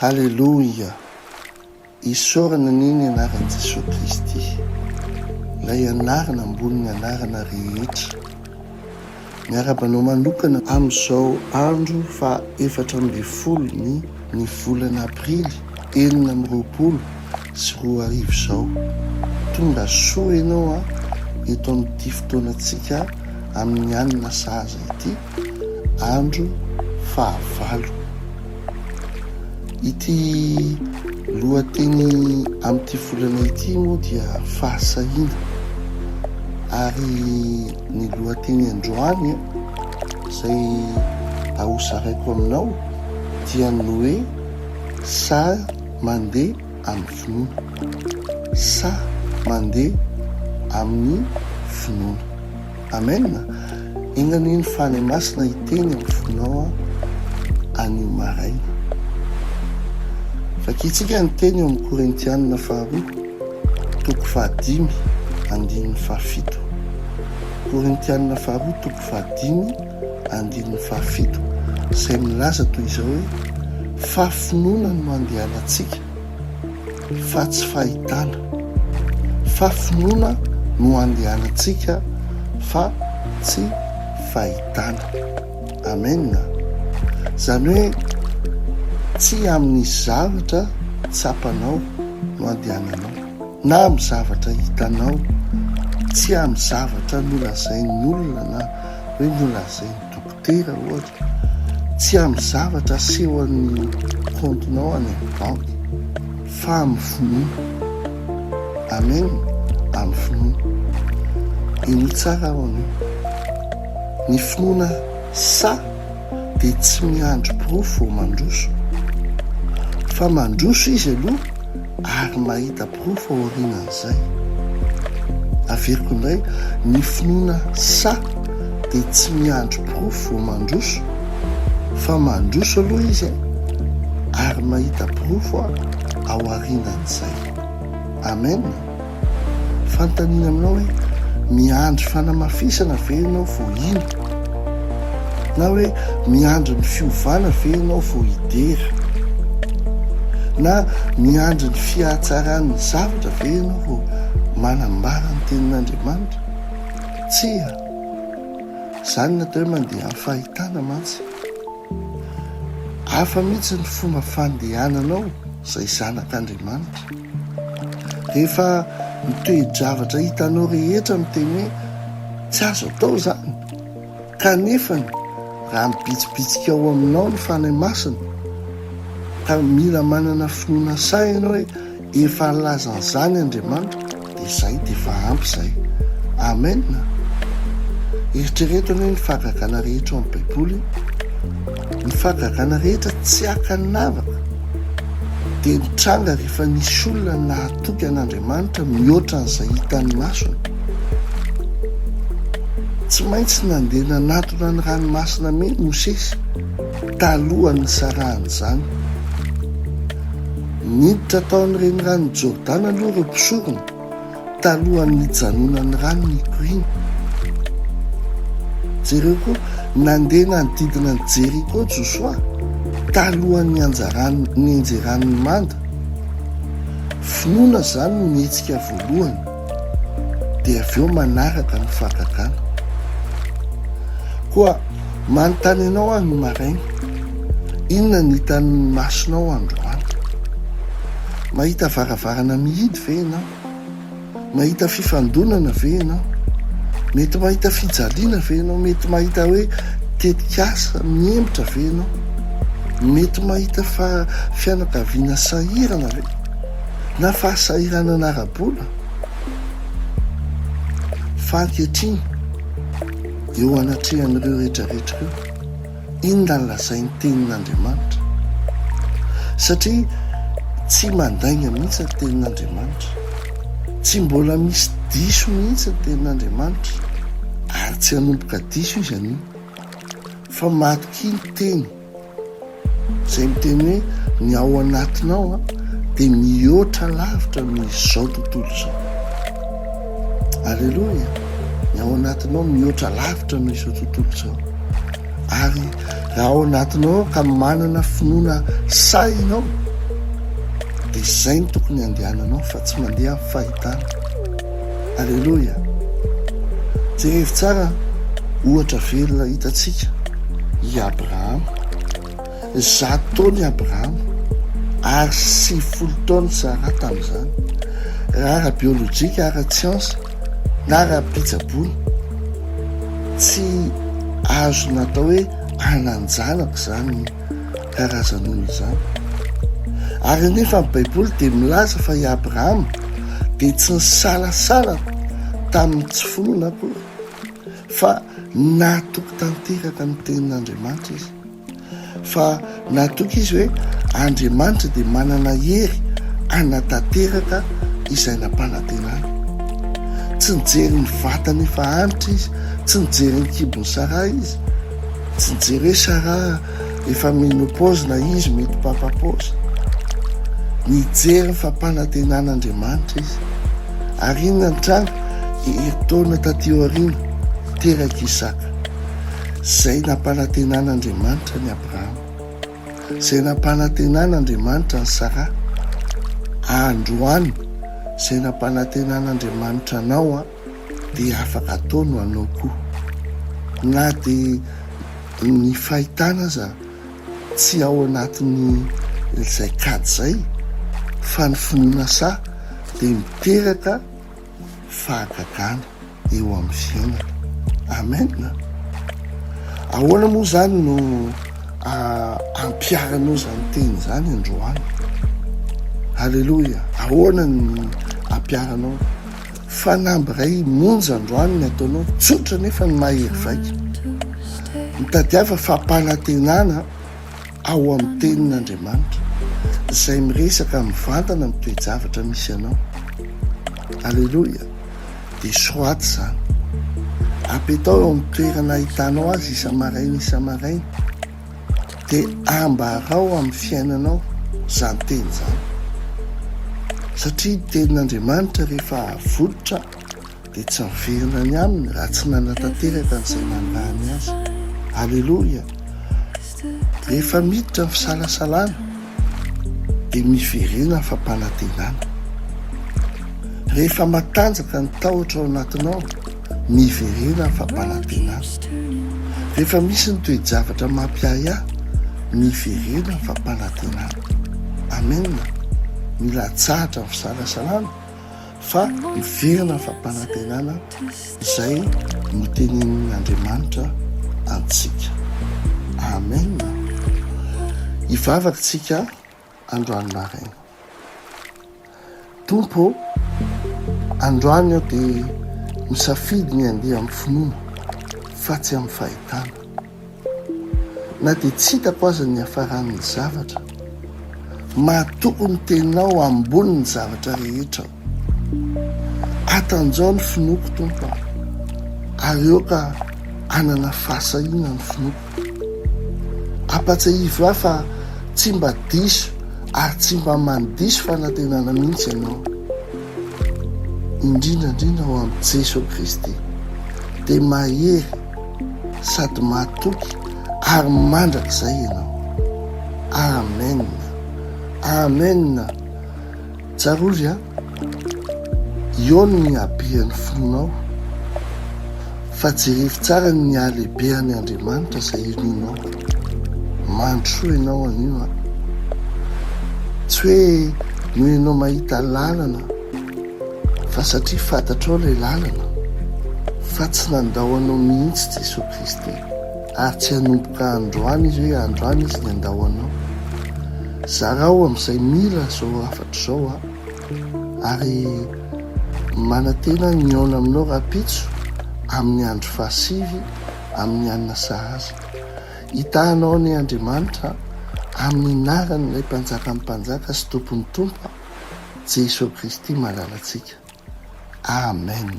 Haleloia! Isaorana anie ny anaran'i Jesoa Kristy, ilay anarana ambonin'ny anarana rehetra. Miarahaba anao manokana amin'izao andro faha 14 ny ny volana aprily 2026 izao. Tonga soa ianao eto amin'ity fotoanantsika amin'ny hanina sahaza ity, andro fahavalo. Ity lohateny amin'ity volana ity moa dia fahasahiana ary ny lohateny androany izay ahozaraiko aminao dia ny hoe sahy mandeha amin'ny finoana. Sahy mandeha amin'ny finoana. Amen! Enga anie ny Fanahy Masina hiteny amin'ny fonao anio maraina. Vakintsika ny teny eo amin'ny Korintianina faharoa, toko fahadimy, andininy fahafito. Korintianina faharoa, toko fahadimy, andininy fahafito, izay milaza toy izao hoe, Fa finoana no andehanantsika. fa tsy fahitana, fa finoana no andehanantsika fa tsy fahitana. Amen. Izany hoe tsy amin'ny zavatra tsapanao no andehananao, na amin'ny zavatra hitanao, tsy amin'ny zavatra nolazain'ny olona na hoe nolazain'ny dokotera ohatra, tsy amin'ny zavatra asehon'ny kaontinao any amin'ny banky, fa amin'ny finoana. Amen, amin'ny finoana. Henoy tsara aho anio. Ny finoana sahy dia tsy miandry porofo vao mandroso, fa mandroso izy aloha ary mahita porofo aorianan'izay. Averiko indray, ny finoana sahy dia tsy miandry porofo vao mandroso, fa mandroso aloha izy ary mahita porofo aorianan'izay. Amen. Fanontaniana aminao hoe, miandry fanamafisana ve ianao vao hino? Na hoe miandry ny fiovana ve ianao vao hidera? Na miandry ny fihatsaran'ny zavatra ve ianao vao manambara ny tenin'Andriamanitra? Tsia. Izany no atao hoe mandeha amin'ny fahitana mantsy. Hafa mihitsy ny fomba fandehananao izay zanak'Andriamanitra. Rehefa ny toe-javatra hitanao rehetra miteny hoe tsy azo atao izany, kanefany raha mibitsibitsika ao aminao ny Fanahy Masina, ka mila manana finoana sahy ianao hoe efa nilaza an'izany Andriamanitra, dia izay dia efa ampy izay. Amen. Eritrereto anie ny fahagagana rehetra ao amin'ny Baiboly, ny fahagagana rehetra tsy ankanavaka dia nitranga rehefa nisy olona nahatoky an'Andriamanitra mihoatra an'izay hitan'ny masony. Tsy maintsy nandeha nanatona ny ranomasina Mena Mosesy talohan'ny nisarahan'izany. Niditra tao amin'ny reniranon'i Jordana aloha ireo mpisorona, talohan'ny nijanonan'ny rano nikoriana. Jereo koa, nandeha nanodidina an'i Jeriko Josoa, talohan'ny nianjeran'ny manda. Finoana izany no nihetsika voalohany, dia avy eo manaraka ny fahagagana. Koa manontany anao aho ny maraina, inona no hitan'ny masonao androany? Mahita varavarana mihidy ve ianao? Mahita fifandonana ve ianao? Mety mahita fijaliana ve ianao? Mety mahita hoe tetikasa mihemotra ve ianao? Mety mahita fa fianakaviana sahirana ve? Na fahasahiranana ara-bola? Fa ankehitriny, eo anatrehan'ireo rehetrarehetra ireo, inona no lazain'ny Tenin'Andriamanitra? Satria tsy mandainga mihitsy ny Tenin'Andriamanitra. Tsy mbola misy diso mihitsy ny Tenin'Andriamanitra, ary tsy hanomboka diso izy anio. Fa matokia ny Teny. Izay miteny hoe ny ao anatinao dia mihoatra lavitra noho izao tontolo izao. Aleloia! Ny ao anatinao mihoatra lavitra noho izao tontolo izao. Ary raha ao anatinao ao ka manana finoana sahy ianao, Dia izay no tokony handehananao fa tsy mandeha amin'ny fahitana. Aleloia! Jerevo tsara ohatra velona hitantsika i Abrahama. 100 taona i Abrahama ary 90 taona i Saraha tamin'izany. Raha ara-biolojika, ara-tsiansa na ara-pitsaboana, tsy azo natao hoe hanan-janaka izany karazan'olona izany. Ary anefa ny Baiboly dia milaza fa i Abrahama dia tsy nisalasala tamin'ny tsy finoana akory, fa natoky tanteraka ny tenin'Andriamanitra izy. Fa natoky izy hoe Andriamanitra dia manana hery hanatanteraka izay nampanantenany. Tsy nijery ny vatany efa antitra izy, tsy nijery ny kibon'i Saraha izy, tsy nijery hoe Saraha efa ménopause na izy mety papapause. Nijery ny fampanantenan'Andriamanitra izy. Ary inona ny tranga? Herintaona taty aoriana, teraka Isaka. Izay nampanantenan'Andriamanitra an'i Abrahama. Izay nampanantenan'Andriamanitra an'i Saraha. Androany, izay nampanantenan'Andriamanitra anao dia afaka ataony ho anao koa. Na dia ny fahitana aza tsy ao anatin'ny izay kajy izay fa ny finoana sahy dia miteraka fahagagana eo amin'ny fiainana. Amen. Ahoana moa izany no ampiharanao izany teny izany androany? Aleloia. Ahoana no ampiharanao? Fanamby iray monja androany ny ataonao, tsotra nefa ny mahery vaika. Mitadiava fampanantenana ao amin'ny Tenin'Andriamanitra, izay miresaka mivantana amin'ny toe-javatra misy anao. Aleloia! Dia soraty izany. Apetao eo amin'ny toerana ahitanao azy isa-maraina isa-maraina. Dia ambarao amin'ny fiainanao izany teny izany. Satria ny tenin'Andriamanitra rehefa avototra dia tsy miverina any aminy raha tsy nanatanteraka an'izay nanirahany azy. Aleloia! Rehefa miditra ny fisalasalana dia miverena ny fampanantenana. Rehefa matanjaka ny tahotra ao anatinao, miverena ny fampanantenana. Rehefa misy ny toe-javatra mampiahiahy, miverena ny fampanantenana. Amen. Mila atsahatra ny fisalasalana fa miverina ny fampanantenana izay notenenin'Andriamanitra antsika. Amen. Hivavaka tsika androany maraina. Tompo ô, androany aho dia misafidy ny handeha amin'ny finoana fa tsy amin'ny fahitana. Na dia tsy hitako aza ny hiafaran'ny zavatra, mahatoky ny Teninao ambonin'ny zavatra rehetra aho. Atanjao ny finoako, Tompo a, ary aoka hanana fahasahiana ny finoako. Ampatsiahivo ahy fa tsy mba diso ary tsy mba mandiso fanantenana mihitsy Ianao, indrindra indrindra ao amin'i Jesoa Kristy, dia mahery sady mahatoky ary mandrakizay Ianao. Amen. Amen. Tsarovy a, eo ny habean'ny finoanao, fa jerevo tsara ny halehibean'i Andriamanitra izay inoanao. Mandrosoa ianao anio a. Tsy hoe noho ianao mahita lalana, fa satria fantatrao ilay lalana, fa tsy nandao anao mihitsy Jesoa Kristy, ary tsy hanomboka androany Izy hoe androany Izy ny handao anao. Zarao amin'izay mila izao hafatra izao aho ary manantena ny hihaona aminao rahampitso amin'ny andro fahasivy amin'ny alina sahaza. Hitahanao anie Andriamanitra amin'ny anaran'ilay Mpanjakan'ny mpanjaka sy Tompon'ny tompo Jesoa Kristy malalantsika. Amen.